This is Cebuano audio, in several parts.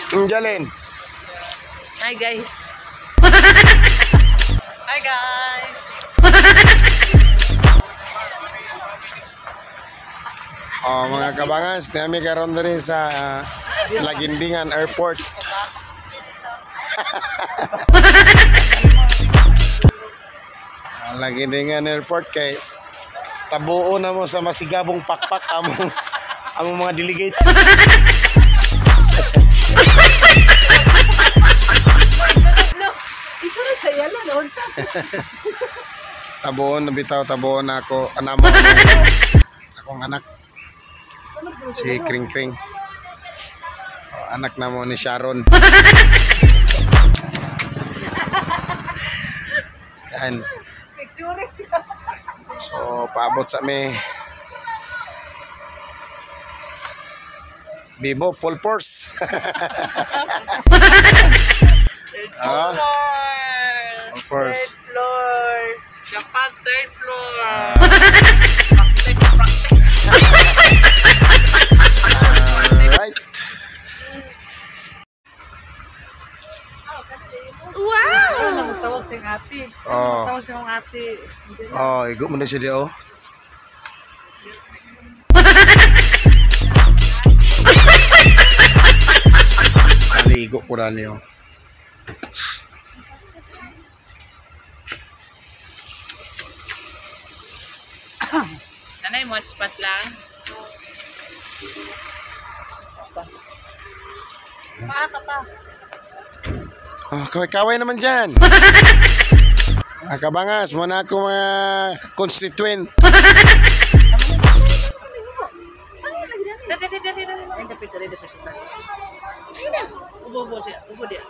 Angelin. Hi, guys. Hi, guys. Oh, mga kabangas, nami karon diri sa Laguindingan Airport. Laguindingan Airport kay tabuo na mo sa masigabong pakpak among among mga delegates. Tabuon na bitaw, tabuon na ako anamo akong anak si Kring Kring. Oh, anak na mo ni Sharon. Yan. So paabot sa mi Bibo full force. Ah, full force. Third floor. Japan third floor. Practice, practice. Alright. Wow! Tawag siyang ate. Oh. Tawag siyang ate. Oh, igo mo na siya di oh. Aligo ko na niyo. Nanay mo hotspot lang. Paa ka pa. Oh, kaway-kaway naman dyan. Mga kabangas, muna ako mga constituent. Dali, dali, dali, dali. Ay, dapit, dali, dapit. Sige na. Ubo, ubo siya. Ubo diya.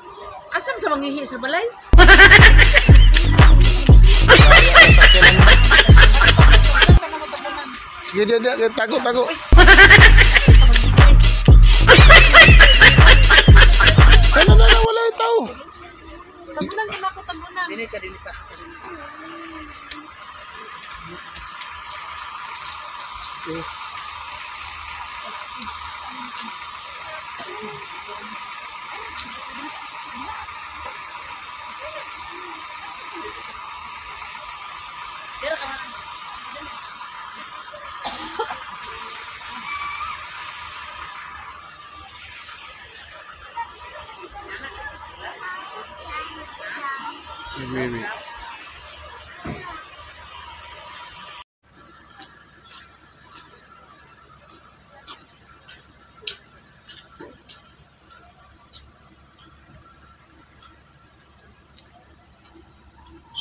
Asam ka mangihi sa balay? Sige, diya, diya, tago, tago. Ano na, na, wala yung tao. Tabunan sa nako, tabunan. Dili ka, dili sa ako. Wait, wait.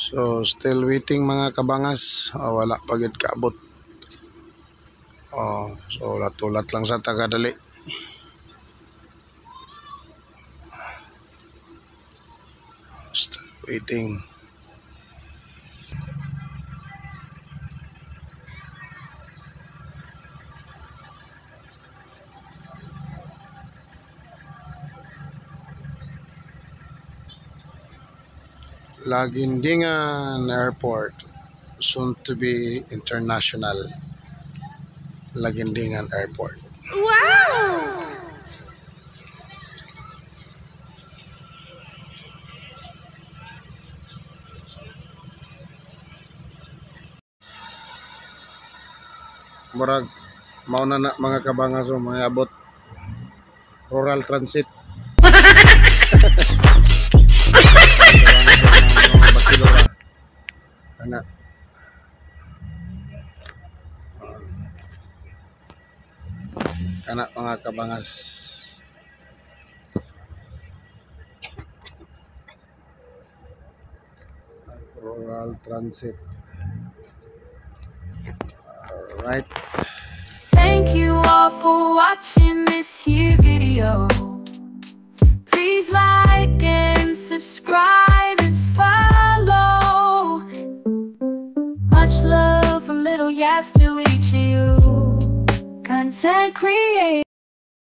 So, still waiting, mga kabangas. Oh, wala pa gyud kaabot. Oh, so ulat-ulat lang sa tagadali. Still waiting. Laguindingan Airport, soon to be international. Laguindingan Airport. Wow! Murag mao na na, mga kabangas, oh, mga abot rural transit. Mga bakilora. Kana. Kana, mga kabangas. Rural transit. Alright. Thank you all for watching this here video. Please like and subscribe and follow. Much love from Little Yas to each of you. Content creator.